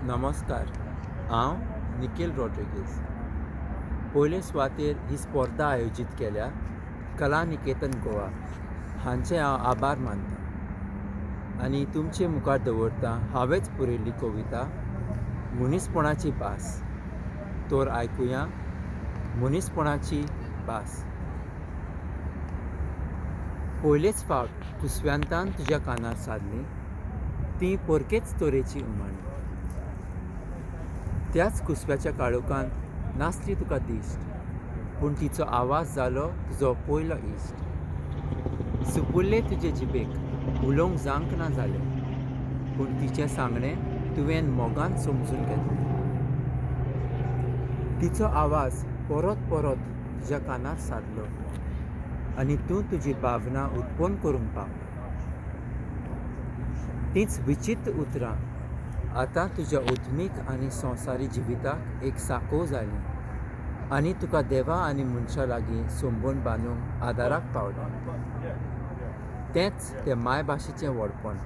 नमस्कार, हांव निखील रॉड्रिगीज. पयले सुवातेर ही स्पर्धा आयोजीत केल्या कला निकेतन गोवा हांचे हांव आभार मानता आनी तुमचे मुखार दवरता हांवेंच बरयल्ली कविता मनीसपणाची भास. तर आयकुया मनीसपणाची भास. पयलेच फावट कुसव्यांतान तुज्या कानार सादली ती परकेच तरेची उमाणी. त्याच कुसव्याच्या काळोखान नासली तुका दिश्ट, पूण तिचो आवाज जालो तुजो पयलो इश्ट. सुपुल्ले तुजे जिबेक उलोवंक जावंक ना जालें, पूण तिचें सांगणें तुवें मोगान समजून घेतलें. तिचो आवाज परत परत तुज्या कानार सादलो आनी तूं तुजी भावना उत्पन्न करूंक पावलो. तींच विचित्र उतरां आतां तुज्या उद्मीक आनी संवसारी जिविताक एक साकोव जाली आनी तुका देवा आनी मनशां लागीं संबंद बांदूंक आदाराक पावलें. तेंच ते मायभाशेचें व्हडपण,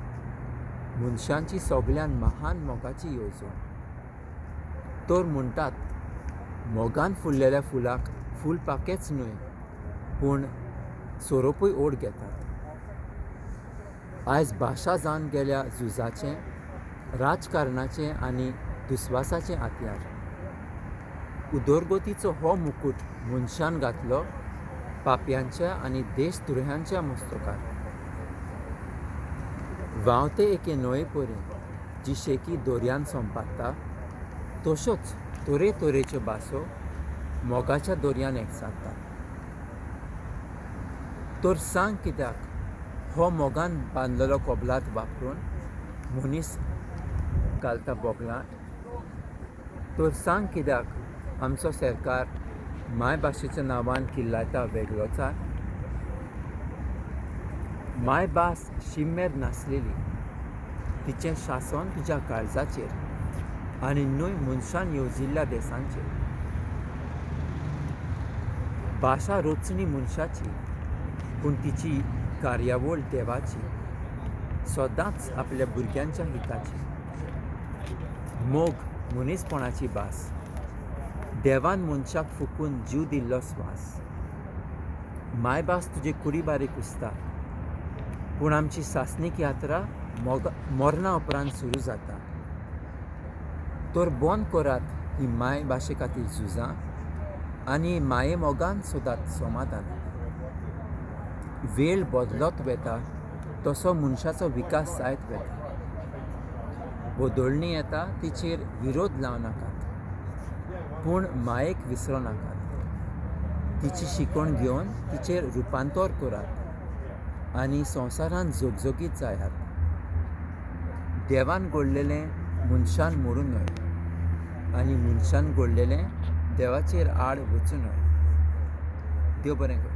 मनशांची सगळ्यान महान मोगाची येवजण. तर म्हणटात, मोगान फुल्लेल्या फुलाक फूल पाकेच न्हय पूण सोरोपूय ओड घेतात. आयज भाशा जावन गेल्या झुजाचें, राजकारणाचें आनी दुस्वासाचें हत्यार. उदरगतीचो हो मुकूट मनशान घातलो पापयांच्या आनी देशद्रोह्यांच्या मस्तकार. व्हांवते एके न्हंये परी जी शेकी दर्यान सोंपाता, तश्योच तरेतरेच्यो भासो मोगाच्या दर्यान एकसारतात. तर सांग कित्याक हो मोगान बांदलेलो कबलात वापरून मनीस घालता बोगलांत? तर सांग कित्याक आमचो सरकार मायभाशेच्या नांवान किल्लायता वेगळोचार? मायभास शिमेर नासलेली, तिचें शासन तुज्या काळजाचेर आनी न्हय मनशान येवजिल्ल्या देसांचेर. भाशा रचणी मनशाची, पूण तिची कार्यावळ देवाची, सदांच आपल्या भुरग्यांच्या हिताची. मोग मनीसपणाची भास, देवान मनशाक फुकून जीव दिल्लो स्वास. मायभास तुजे कुडी बारीक कुसता, पूण आमची सासणीक यात्रा मरणा उपरांत सुरू जाता. तर बंद करात ही मायभाशे खातीर झुजां आनी माये मोगान सोदात समाधान. वेळ बदलत वता तसो मनशाचो विकास जायत वता. बदलणी येता तिचेर विरोध लावं नाकात, पूण मायेक विसरो नाकात. तिची शिकवण घेवन तिचेर रुपांतर करात आनी संवसारांत झगझगीत जायात. देवान घडलेलें मनशान मोडूं न्हय आनी मनशान घडलेलें देवाचेर आड वचूं न्हय. देव बरें करूं.